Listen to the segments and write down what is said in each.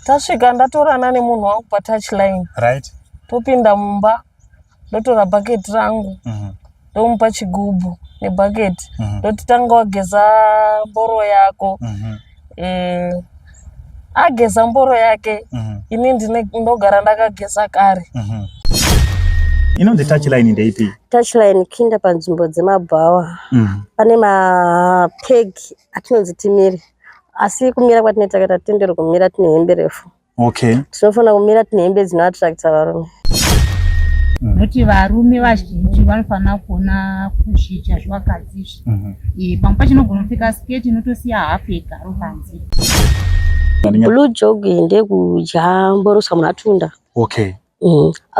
Tasvika ndatorana nemunhu wangu patouchline. Right. Topinda mumba ndotora bhaketi rangu ndomupa chigubhu nebhaketi ndoti tanga wageza mboro yako. Eh, ageza mboro yake ini ndine ndogara ndakageza kare. Inonzi touchline ndeipi? Touchline kuinda panzvimbo dzemabhawa. Pane mapeg atinonzi timire, asi kumira kwatinenge takaita hatitenderwi kumira tine hembe refu. Okay. Tinofanira kumira tine hembe dzinoattracta varume. Nekuti varume vazhinji vanofanira kuona kuzvidya zvevakadzi izvi. Pamwe pacho unogona kupfeka sketi inotosiya hafu yegaro panze. Blue jog iyi ndeyekudya mboro kusvika munhu atunda. Okay.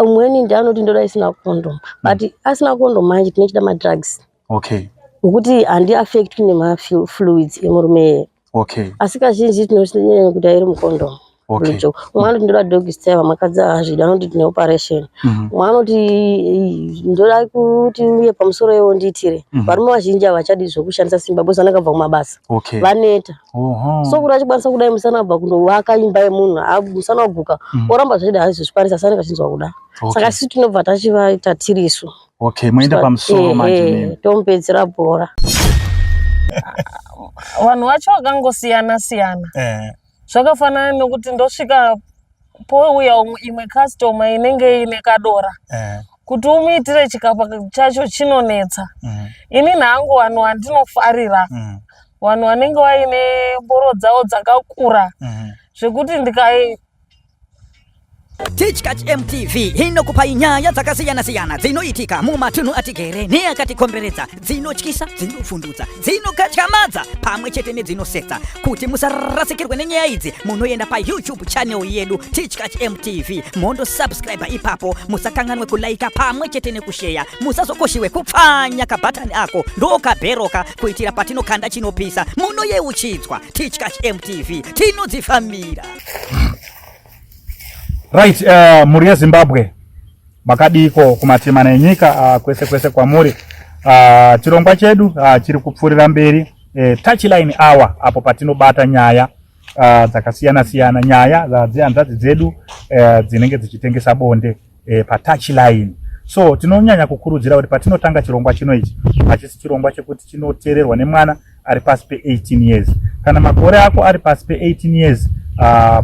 Umweni ndiye anoti ndoda isina condom, but asina condom manje tinochida madrugs. Okay. Ngokuti handi affectwi nemafluids emurume. Okay. Asi kazhinji tinonyanya kuita iri mucondom. Okay. Blue jog. Umwe anoti ndoda doggy style, makadzi haazvidi, anoti tine operation. Umwe anoti ndoda kuti uye pamusoro iwo ndiitire. Varume vazhinji havachadi zvokushandisa simba because vanenge vabva kumabasa. Okay. Vaneta. Oho. So kuti achikwanisa kudai musana abva kundovaka imba yemunhu, musana waguka, oramba zvichida haizozvikwanisa, asi anenge achinzwa kuda. Okay. Saka isu tinobva tachivaita tirisu. Okay, moenda pamusoro manje nemi. Tomupedzera bhora. Vanhu vacho vakangosiyana siyana. Zvakafanana nekuti ndosvika pouya imwe customer inenge ine kadora. Kuti umuitire chikapa chacho chinonetsa. Ini hangu vanhu vandinofarira. Vanhu vanenge vaine mboro dzavo dzakakura. Zvekuti ndikai Tichkach MTV inokupai nyaya dzakasiyana-siyana dzinoitika mumatunhu atigere neakatikomberedza, dzinotyisa, dzinovhundutsa, dzinokatyamadza pamwe chete nedzinosetsa. Kuti musarasikirwe nenyaya idzi, munoenda paYouTube channel yedu Tichkach MTV, mondosubscribe ipapo. Musakanganwe kulaika pamwe chete nekusheya. Musazokoshiwe kupfanya kabhatani ako ndokabheroka kuitira patinokanda chinopisa munoyeuchidzwa. Tichkach MTV tinodzifambira. Right, mhuri yeZimbabwe makadiko kumatimana enyika kwese kwese kwamuri. Chirongwa chedu chiri kupfuurira mberi, touchline hour, apo patinobata nyaya dzakasiyana siyana, nyaya dzehanzvadzi dzedu dzinenge dzichitengesa bonde patouchline. So tinonyanya kukurudzira kuti patinotanga chirongwa chino ichi hachisi chirongwa chekuti chinoteererwa nemwana ari pasi pe18 years. Kana makore ako ari pasi pe18 years,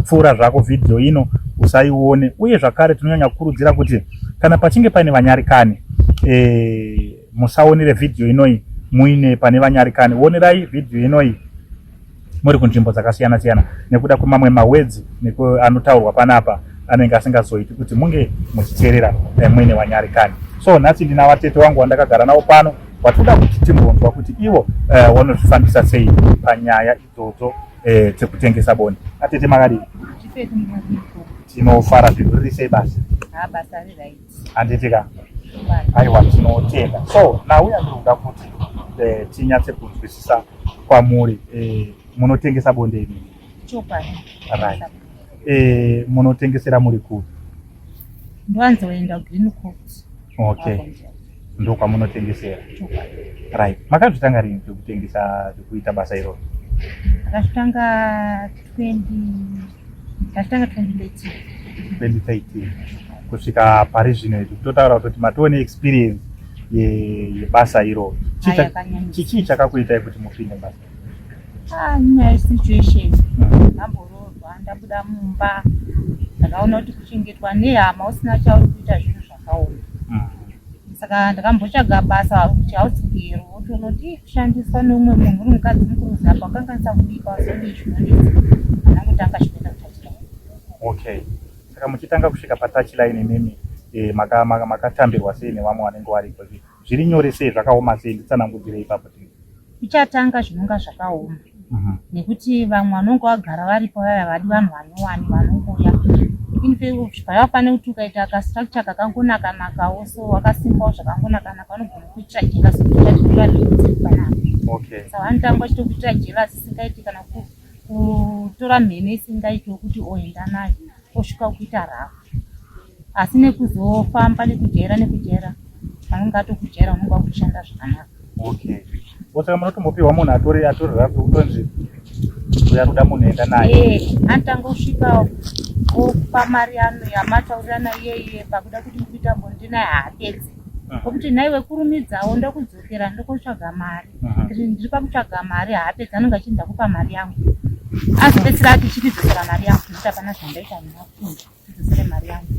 pfuura zvako vhidhiyo ino, usaione. Uye zvakare tinonyanya kukurudzira kuti kana pachinge paine vanyarikani, musaonere vhidhiyo inoi muine pane vanyarikani. Onerai vhidhiyo inoi muri kunzvimbo dzakasiyana siyana, nekuda kwemamwe mawedzi anotaurwa panapa anenge asingazoiti kuti munge muchiteerera muine vanyarikani. So nhasi ndina vatete wangu wandakagara navo pano, watinoda kuti timbonzwa kuti ivo vanozvifambisa sei panyaya idzodzo dzekutengesa bonde. Atete, makadii? Tinofara. Zvinhu riri sei basa? Basa riri right. Handiti ka? Aiwa, tinotenda. So nauya ndiri kuda kuti tinyatse kunzwisisa kwamuri, munotengesa bonde imini? Chokwadi. Right. Munotengesera muri kupi? Ndowanzoenda Green Court. Okay, ndokwamunotengesera. Right. Makazvitanga rini zvekutengesa, zvekuita basa iroro? Ndakazvitanga 20 ndakazvitanga 2013. 2013 kusvika pari zvino izvi, kutotaura kutoti matova neexperience yebasa iroro. Ai, yakanyanyisa. Chichii chakakuitai kuti mupinde basa? Ah, nyaya yesituation. Ndamboroorwa, ndabuda mumba, ndakaona kuti kuchengetwa nehama usina chauri kuita zvinhu zvakaoma. Saka ndakambotsvaga basa kuti house girl, wotoona kuti kushandiswa neumwe munhu uri mukadzi mukuru apa wakanganisa kubika, wazodii, zvinonetsa. Handangotanga chikuenda kutouchline. Okay, saka muchitanga kusvika patouchline imimi, makatambirwa sei nevamwe vanenge varipo? Zviri nyore sei, zvakaoma sei? Nditsanangudzirei ipapo. Kuchatanga zvinonga zvakaoma, nekuti vamwe vanonge vagara varipo vaya vadi vanhu vanyowani vanongouya. Zvavafanira kuti ukaita kastructure kakangonaka nakawo, so wakasimbawo zvakangonaka naka, vanogona kuitira jealous kuti uchatitora mheni panapa. Saka vanotanga vachitokuitira jealous isingaiti, kana kutora mhene isingaiti wekuti oenda nayo osvika kuita rafu. Asi nekuzofamba nekujaira nekujaira, vanonge atokujaira, unonge wakushanda zvakanaka. Okay, saka munotombopiwa munhu atori rafu, kutonzi uya kuda munhu, enda naye? Anotanga kusvika. Okupa mari yano yamataurirana iyeiye pakuda kuti mukuita bonde naye haapedzi. Okuti nhaiwe kurumidzawo ndokudzokera ndokotsvaga mari. Ndiri pakutsvaga mari haapedzi anenge achiti ndakupa mari yangu. Azopedzisira ati chitidzosera mari yangu nekuti hapana zvandaita handina kufunga. Tidzosere mari yangu.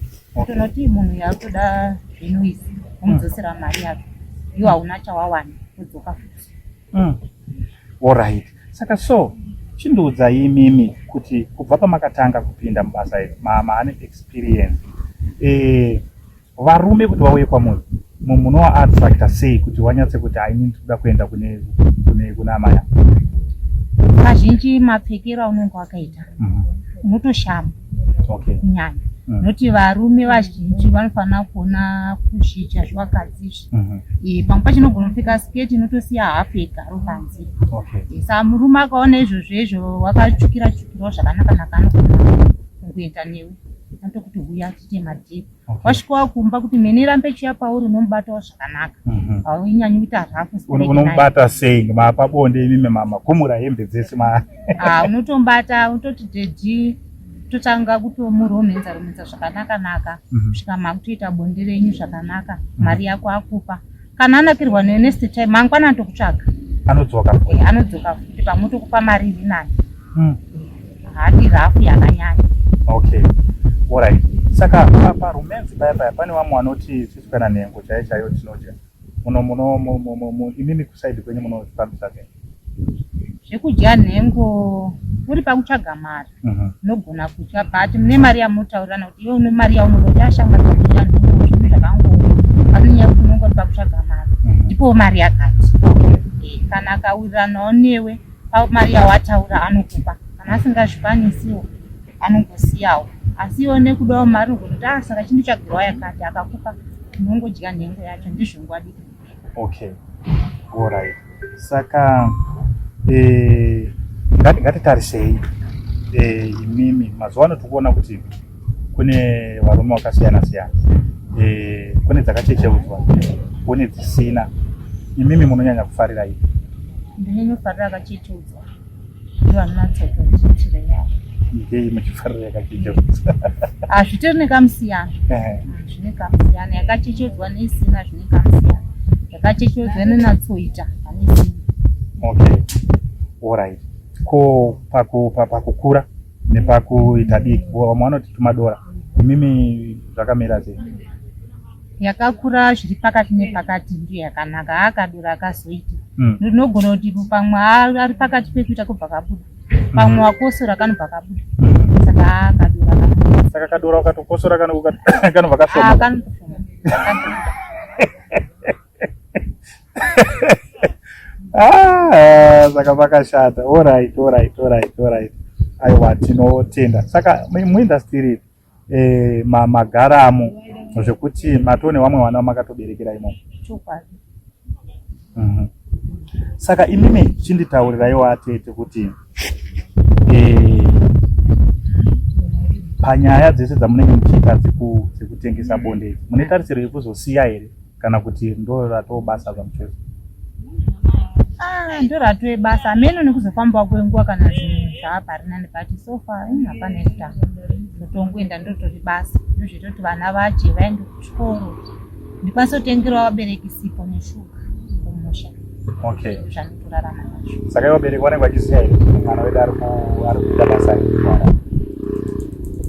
Tonoti munhu yakutoda zvinoisi womudzosera mari yake. Iwe hauna chawawana wodzoka futi. Alright. Saka so chindiudzai imimi kuti kubva pamakatanga kupinda mubasa iri maane experience eh, varume kuti vauye kwamuri munovaattracta sei kuti wanyatse kuti aini ndikuda kuenda kune kune kuna amai Kazhinji mapfekero aunenge wakaita unotoshama. Okay. Kunyanya noti varume vazhinji vanofanira kuona kuzhizha zvevakadzi izvi. Pamwe pacho unogona kupfeka siketi inotosiya hafu yegaro panze. Okay. Saka murume akaona izvozvo izvo wakatsvukira tsvukirawo zvakanaka naka anogona kungoenda newe anotokuti huya tiite madhiri. Okay. Wasvikawo kumba kuti mhene irambe ichiuya pauri unomubatawo zvakanaka. Haunyanyi kuita rafu. Unomubata sei mapabonde imimi makumura hembe dzese ma Ah, unotombata utoti dhedhi totanga kutomuromenza romenza zvakanaka naka kusvika makutoita bonde renyu zvakanaka mari yako akupa kana anakirwa newe next time mangwana anotokutsvaga anodzoka futi. Anodzoka futi pamwe otokupa mari iri nani. Haadi rafu yakanyanya. Okay. Alright. Saka parumenzi paya paya pane vamwe vanoti isusu kana nhengo chaiyo chaiyo tinodya. Muno muno imimi kusaidi kwenyu munozvifambisa sei? Zvekudya nhengo uri pakutsvaga mari unogona kudya but mune mari yamutaurirana kuti iwe une mari yaunoda kuti ashamwari kudya nhengo zvinhu zvakangooma asi nyaya yekuti unonge uri pakutsvaga mari ndipo mari yakati. Kana akawiriranawo newe pamari yawataura anokupa kana asingazvikwanisiwo anongosiyawo asi iwe nekudawo mari unogona kuti ah saka chinditsvagirawo yakati akakupa unongodya nhengo yacho ndizvongwadi. Okay. Alright. Saka ngatitarisei imimi mazuva ano tikuona kuti kune varume vakasiyana siyana, kune dzakachecheudzwa kune dzisina. Imimi munonyanya kufarira ipi? Ndinonyofarira akachecheudzwa ndivanonatsokuitira yavo. Ngei muchifarira yakachecheudzwa? Hazvitori nekamusiyano. Zvine kamusiyano, yakachecheudzwa neisina zvine kamusiyano. Yakachecheudzwa inonatsoita pane isina. Okay. Alright. Ko pakukura nepakuita diki vamwe vanoti tumadora, imimi zvakamira sei? Yakakura zviri pakati nepakati ndiyo yakanaka, akadora akazoita. Ndinogona kuti pamwe ari pakati pekuita kobva kabuda, pamwe wakosora kanobva kabuda. Saka akadora kabuda. Saka kadora ukatokosora kanobva kashoma. Kanotofoma. Saka pakashata. Alright, alright, alright, alright. Aiwa tinotenda. Saka muindastiri magaramo zvekuti matone vamwe vana makatoberekera imomo. Chokwadi. Saka imimi chinditaurirai atete kuti panyaya dzese dzamunenge muchiita dzekutengesa bonde idzi mune tarisiro yekuzosiya here kana kuti ndo ratoo basa zvamuchose? Ndo ratove basa hameno nekuzofambawo kwenguva kana zvinhu zvaaparinani, but so far hapana yekutanga ndotongoenda ndotori basa ndozvoita kuti vana vadye vaende kuchikoro ndikwanise kutengerawo vabereki sipo neshuga kumusha. Okay. Zvanotorarama nazvo. Saka ivo vabereki vanenge vachiziva here kuti mwana wedu ari kuita basa iri?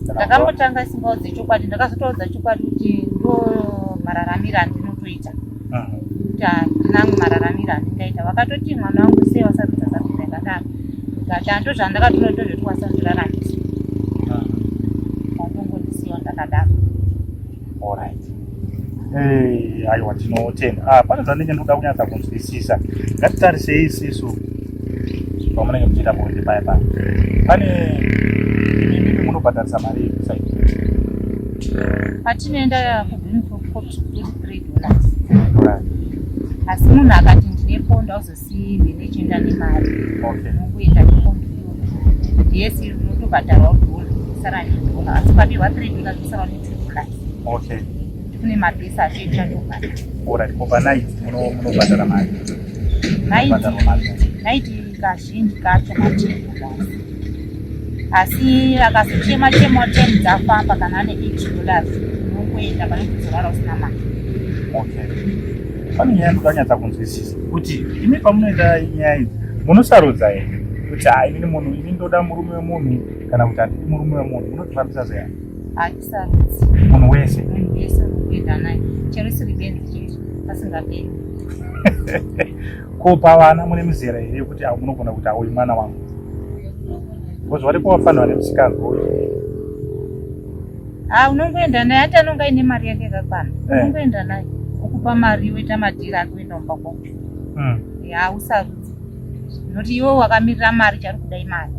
Ndakambotanga isingaudze chokwadi, ndakazotoudza chokwadi kuti ndo mararamiro andinotoita. Kuti handina amwe mararamiro andingaita. Vakatoti mwana wangu sei wasarudza sarudzo yakadaro? Ndikati hando zvandakatora ndozvoti wasandiraramisa. Vakangondisiyawo ndakadaro. Alright. Aiwa tinotenda. Pane zvandinenge ndikuda kunyatsa kunzwisisa. Ngatitarisei isisu pamunenge muchiita bonde paya paya. Pane imimi munobhadharisa mari yekusaidi. Patinoenda kuGreen Court $3. Alright. Asi munhu akati ndine pondo auzosiyi mhene ichienda nemari. Okay. Unongoenda nepondo iyoyo. Yes, unotobhadharwa dhola, usara nedhola. Asi ukabirwa $3 usara ne$2. Okay. Kune mabhesi atoita tobhadhara. Alright, overnight munobhadhara mari. Night kazhinji kacho ma$10. Asi akazochema chema time dzafamba kana ane $8 unongoenda pane kuzorara usina mari. Okay. Pane nyaya yandikanyatsa kunzwisisa kuti imi pamunoita nyaya idzi munosarudza here kuti ha inini munhu ini ndoda murume wemunhu kana kuti handidi murume wemunhu munotifambisa sei? Hatisarudzi. Munhu wese. Munhu wese unokuenda naye chero isiri benzi chete asingaperi. Ko pavana mune mizera here yekuti munogona kuti auyu mwana wangu? Because varipo vafana vane musikanzwa uyu. Ah, unongoenda naye ati anonga aine mari yake yakakwana. Eh. Unongoenda naye. Okupa mari woita madhiri ake oenda kumba kwako. Ya usarudzi. Noti iwe wakamirira mari chari kuda imari.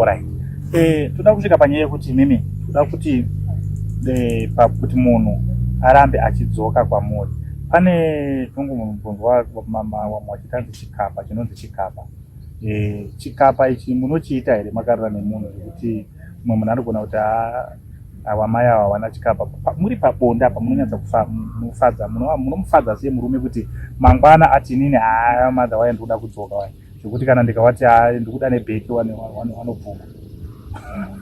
Alright. Eh, toda kusvika panyaya yekuti imimi toda kuti eh, pakuti munhu arambe achidzoka kwamuri. Pane tongomubvunzwa vamwe vachitanzi chikapa chinonzi chikapa. Eh, chikapa ichi munochiita here makarara nemunhu zvekuti mumwe munhu anogona kuti awa mai awa havana chikapa. Muri pabonde apa munonyatsa kufadza munomufadza sei murume kuti mangwana ati inini haa mother waya ndikuda kudzoka waya zvekuti kana ndikawati haa ndikuda nebheki wanobvuma.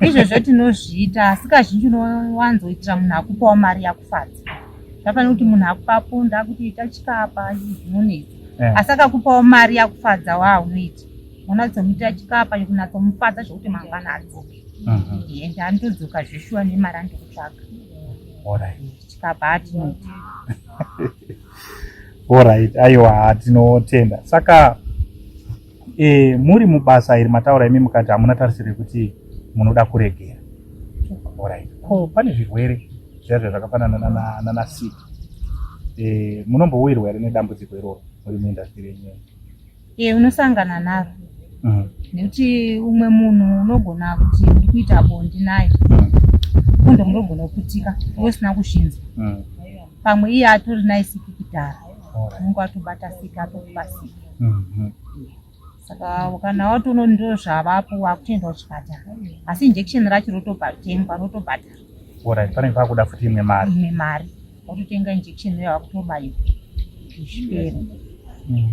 Izvozvo tinozviita asi kazhinji unowanzoitira munhu akupawo mari yakufadza. Zvafanira kuti munhu akupa punda kuti ita chikapa zvinonetsa. Eh. Asi akakupawo mari yakufadza wa unoita. Unatsomuitira chikapa chekunatsomufadza zvekuti mangwana adzoke. Ende anotodzoka zveshuwa nemari andikutsvaga. Alright. Chikapa atinoita. Alright, aiwa tinotenda. Saka e, muri mubasa iri mataura imi mukati hamuna tarisiro yekuti munoda kuregera. Alright. Ko pane zvirwere zviya zviya zvakafanana nana nana sick. E, munombowirwa here nedambudziko iroro muri muindastiri yenyu? E, unosangana naro. Nekuti umwe munhu unogona kuti ndiri kuita bonde naye. Kondomu rinogona kuputika iwe usina kuzvinzwa. Pamwe iye atori naye siki kudhara. Unenge watobata siki atokupa siki. Saka kana watoona ndo zvavapo wakutoenda kuchipatara. Asi injection racho rototengwa rotobhadhara. Alright, panenge pakuda futi imwe mari. Imwe mari. Watotenga injection iyo wakutobayiwa. Zvipere.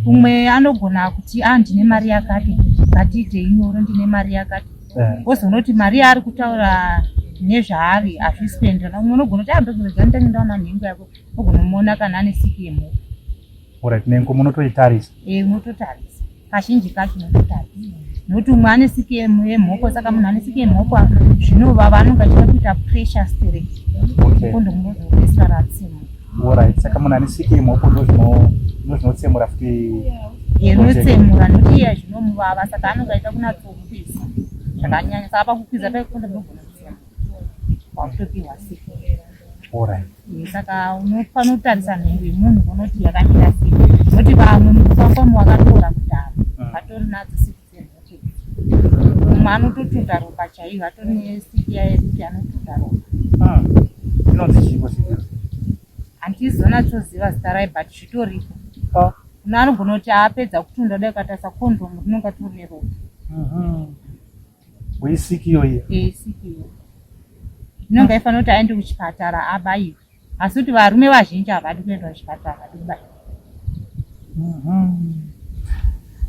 Umwe anogona kuti ah ndine mari yakati ngatiite inyoro ndine mari yakati. Wozoona kuti mari yaari kutaura nezvaari hazvisi kuenderana. Umwe unogona kuti ah ndozorega nditange ndaona nhengo yako. Ogona kumuona kana ane siki yemhuka. Alright, nhengo munotoitarisa? Eh, unototarisa. Kazhinji kacho unototarisa. Nokuti umwe ane siki yemhoko saka munhu ane siki yemhoko zvinovava anonge achida kuita pressure stereki. Okay. Kondomu rozopedzisira ratsemuka. Alright, saka munhu ane siki yemhoko ndozvinotsemura futi. Eh, rinotsemura nokuti iye zvinomuvava saka anonge achida kunatsokwiza zvakanyanya saka pakukwiza paye kondomu rinogona kutsemuka wakutopiwa siki. Alright. Saka unofanira kutarisa nhengo yemunhu unoti yakamira sei nokuti vamwe mukufamba umu vakatora kudhara vatori nadzo siki dzemhuka mumwe anototunda ropa chaiyo atori nesiki yaye yekuti anotunda ropa. Inonzi chiiko siki? Handizonatsoziva zita rayo but zvitoripo. Munhu anogona kuti apedza kutunda dai ukatarisa kondomu rinonga ritori neropa. Weisiki iyoyi? Isiki iyoyi. Inonga ifanira kuti aende kuchipatara abaiwe. Asi kuti varume vazhinji havadi kuenda kuchipatara, havadi kubaiwa.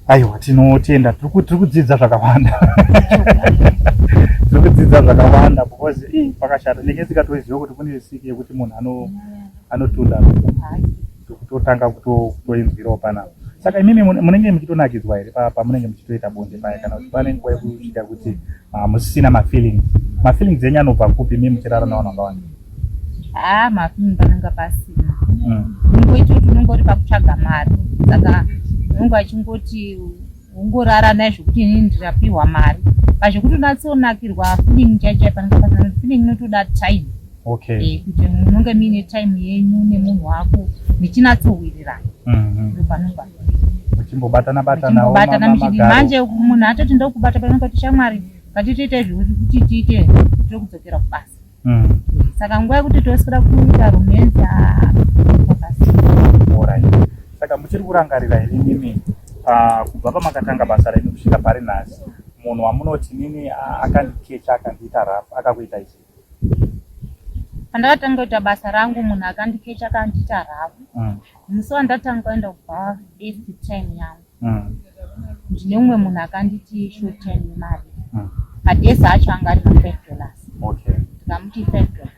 Aiwa, tinotenda. Tiri kudzidza zvakawanda. Tiri kudzidza zvakawanda because ii pakashata. Ndinenge ndisingatoziva kuti kune siki yekuti munhu anotunda ropa. Totanga kutoinzwirawo panapa. Saka imimi munenge muchitonakidzwa here pamunenge muchitoita bonde paya kana kuti pane nguva yekusvika kuti hamusisina mafeelings? Mafeelings enyu anobva kupi imi muchirara navanhu vakawanda? Haa, mafeelings panenge pasina. Unongoita kuti unenge uri pakutsvaga mari saka unenge achingoti ungorara naye zvekuti inini ndirapiwa mari pazvekuti unatsonakirwa feeling chaiyo chaiyo panenge pasina feeling inotoda time. Okay. Eh, kuti munonge muine time yenyu nemunhu wako muchinatsowirirana. Ndopanobva. Muchimbobatana batana. Muchimbobatana muchidi manje munhu atoti ndokubata panonga kuti shamwari ngatitoita izvi kuti tiite tiri kudzokera kubasa. Saka nguva yekuti toswera kuita romance Alright. Saka muchiri kurangarira here imimi kubva pamakatanga basa renyu kusvika pari nhasi munhu wamunoti inini akandikecha akandiita rough akakuita izvi? Pandakatanga kuita basa rangu munhu akandikecha akandiita rough. Musi wandatanga kuenda kubva first time yangu. Ndine umwe munhu akanditi short time yemari. Madhesi acho anga ari ma5 dollars. Ndikamuti 5 dollars.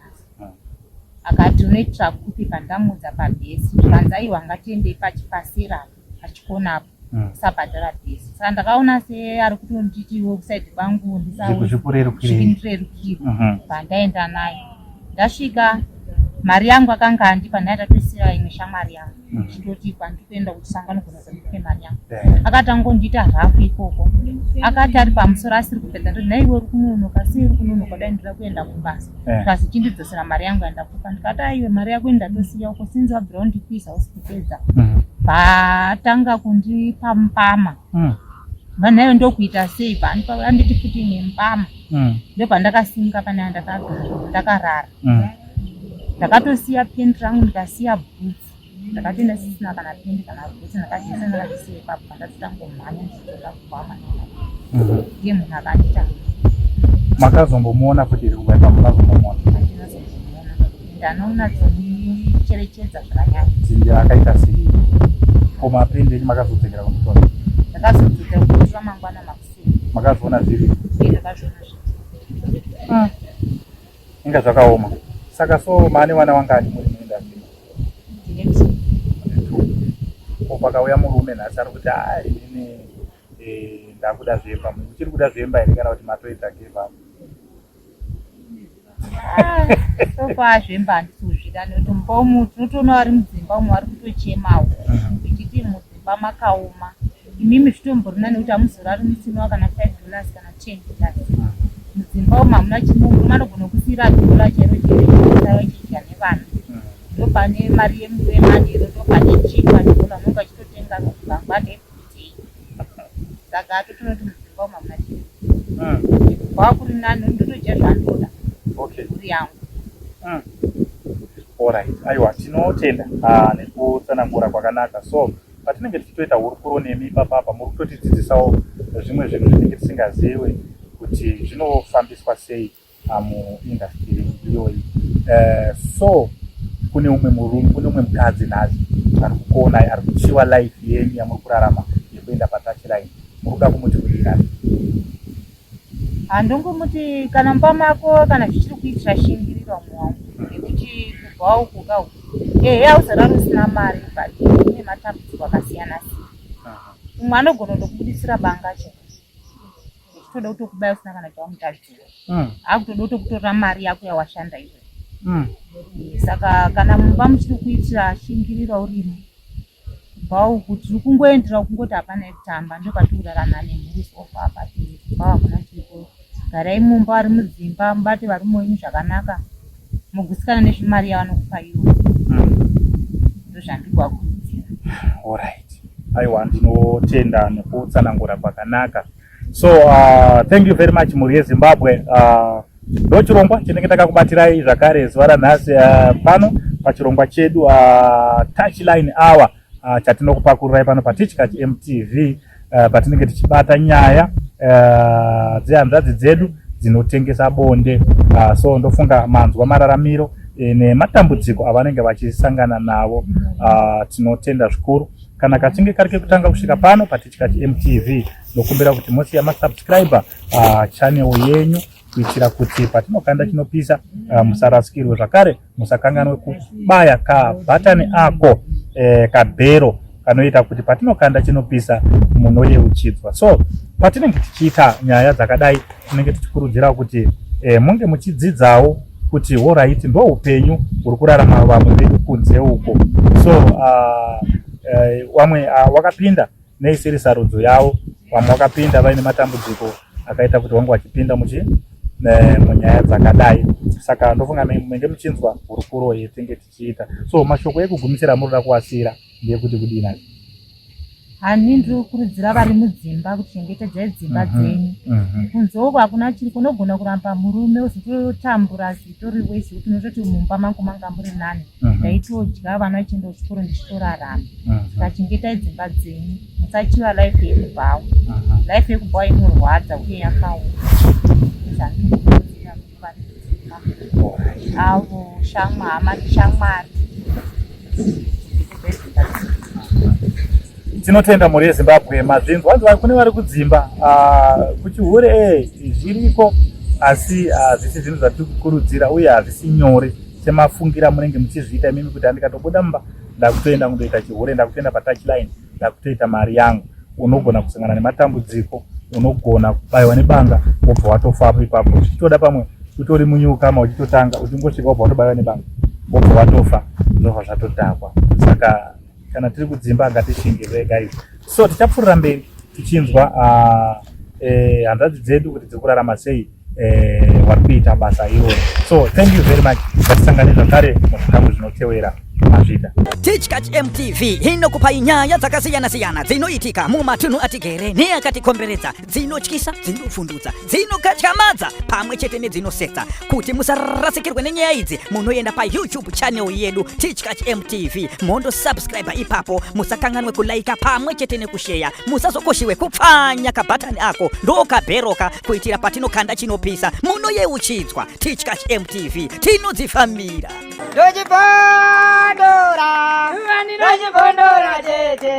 Akati unoitira kupi pandamuudza pabhesi zvikanzi aiwa ngatiendei pachipasera apo pachikona apo usabhadhara bhesi. Saka ndakaona seari kutonditi iwe kusaidi kwangu ndisazvikurerukire pandaenda naye. Ndasvika mari yangu akanga andipa ndanga ndatoisira imwe shamwari yangu ndichitoti kwandiri kuenda kuchisangano kunoza ndipe mari yangu. Akati angondiita rafu ikoko. Akati ari pamusoro asiri kupedza ndoti nhaiwe uri kunonoka sei uri kunonoka dai ndira kuenda kubasa. Kasi chindidzosera mari yangu yandakupa ndikati aiwe mari yako ndatosiya uko since wabvira undikwisa usi kupedza. Patanga kundipa mpama. Vanhu ndokuita sei paanditi futi imwe mpama. Ndopandakasimuka pane andakagara ndakarara. Ndakatosiya penti rangu ndikasiya bhutsu. Ndakatoenda sisina kana pendi kana bhutsu ndakazvisa ndakazvisiya ipapo pandatotangomhanya ndichidzoka kugwama ndiye munhu akandiita. Makazombomuona futi here kubva ipapo makazombomuona? Handinazombomuona ende anonyatsondicherechedza zvakanyanya. Kuti akaita sei? Ko mapendi enyu makazodzokera kunotora? Ndakazodzokera kunotora mangwana makuseni. Makazviona zviripo? Ndakazviona zviripo. Inga zvakaoma. Saka so maane vana vangani muri muindustry? Ndine two. Mune two. Ko pakauya murume nhasi ari kuti ah inini eh, ndakuda zvemba. Muchiri kuda zvemba here kana kuti matoita give up? Ah, so far zvemba handisi kuzvida nekuti mumba umu tinotoona vari mudzimba umu vari kutochemawo vechiti mudzimba makaoma. Imimi zvitombori nani nekuti hamuzorari musina kana 5 dollars kana 10 dollars. Mudzimba umu hamuna chimwe, murume anogona kusiira dhola chairo chairo chaiyo chidya nevana. Ndopane mari yemanheru, ndopane chingwa dhola unonga achitotenga mangwana everyday. Saka totoona kuti mudzimba umu hamuna chimwe. Kwakuri nani ndotodya zvandoda. Mhuri yangu. Alright, aiwa tinotenda nekutsanangura kwakanaka. So patinenge tichitoita hurukuro nemi ipapapa muri kutotidzidzisawo zvimwe zvinhu zvinenge tisingazive kuti zvinofambiswa sei muindastiri iyoyi. So kune umwe murume, kune umwe mukadzi nhasi ari kukuonai, ari kuchiwa life yenyu yamuri kurarama yekuenda patouchline, muri kuda kumuti kudii nhasi? Handongomuti kana mumba mako kana zvichiri kuitira shingirira umwe wangu nekuti kubva uku ka uku ehe hauzorari usina mari but une matambudziko akasiyana siyana. Umwe anogona kutokubudisira banga chete echitoda kutokubaya usina kana chawamutadzira. Akutoda kutokutorera mari yako yawashanda iwe. Saka kana mumba muchiri kuitira shingirira urimo kubva uku tiri kungoendera kungoti hapana yekutamba ndopatiri kurarama nemhuri so far but kumba hakuna chiripo. Garai mumba vari mudzimba mubate varume venyu zvakanaka mugutsikane nezvimari yavanokupa iyoyo. Ndozvandiri kuvakurudzira. Alright. Aiwa ndinotenda nekutsanangura kwakanaka. So thank you very much mhuri yeZimbabwe. Ndochirongwa chinenge takakubatirai zvakare zuva ranhasi pano pachirongwa chedu Touchline Hour chatinokupakururai pano paTichkach MTV patinenge tichibata nyaya dzehanzvadzi dzedu dzinotengesa bonde. So ndofunga manzwa mararamiro nematambudziko avanenge vachisangana navo. Tinotenda zvikuru. Kana kachinge kari kekutanga kusvika pano paTichkach MTV, ndokumbira kuti mosiya masubscriber channel yenyu kuitira kuti patinokanda chinopisa musarasikirwe. Zvakare musakanganwe kubaya kabhatani ako kabhero kanoita kuti patinokanda chinopisa munoyeuchidzwa. So patinenge tichiita nyaya dzakadai tinenge tichikurudzira kuti munge muchidzidzawo kuti horait ndo upenyu huri kurarama vamwe vedu kunze uko. So vamwe wakapinda neisiri sarudzo yavo, vamwe vakapinda vaine matambudziko akaita kuti vange vachipinda munyaya dzakadai. Saka ndofunga menge muchinzwa hurukuro yetinge tichiita. So mashoko ekugumisira amuri kuda kuvasiira ndeyekuti kudii nhasi? Hani ndiri kukurudzira vari mudzimba kuti chengetedzai dzimba dzenyu. Kunze uko hakuna chiri kunogona kuramba murume uzototambura zitori wese kuti unototi mumba mangu manga muri nani. Ndaitodya vana vachienda kuchikoro ndichitorarama. Saka chengetai dzimba dzenyu, musachiva life yekubhawa. Life yekubhawa inorwadza uye yakaoma. Ndozvandinokurudzira kune vari mudzimba. Avo shamwa, hama neshamwari. Chengetedzai dzimba dzenyu. Tinotenda mhuri yeZimbabwe mazvinzwa hanzi kune vari kudzimba ah, kuchihure eh, zviriko asi hazvisi zvinhu zvatiri kukurudzira uye hazvisi nyore semafungira munenge muchizviita imimi kuti andikatobuda mumba ndakutoenda kundoita chihure ndakutoenda patouchline ndakutoita mari yangu unogona kusangana nematambudziko unogona kubaiwa nebanga wobva watofapo ipapo zvichitoda pamwe utori munyukama uchitotanga uchingosvika wobva watobaiwa nebanga wobva watofa zvobva zvatodhakwa saka kana tiri kudzimba ngatishingirire guys so tichapfuurira mberi tichinzwa uh, eh, hanzvadzi dzedu kuti dziri kurarama sei eh, vari kuita basa iroro so thank you very much ngatisangane zvakare muzvikamu zvinotewera mazvita Tichkach MTV inokupai nyaya dzakasiyana-siyana dzinoitika mumatunhu atigere neakatikomberedza dzinotyisa dzinovhundutsa dzinokatyamadza pamwe chete nedzinosetsa kuti musarasikirwe nenyaya idzi munoenda payoutube channel yedu tichkach mtv mondosubscribe ipapo musakanganwe kulaika pamwe chete nekusheya musazokoshiwe kupfanya kabhatani ako ndokabheroka kuitira patinokanda chinopisa munoyeuchidzwa tichkach mtv tinodzifambira Ndochibondora, ndochibondora chete.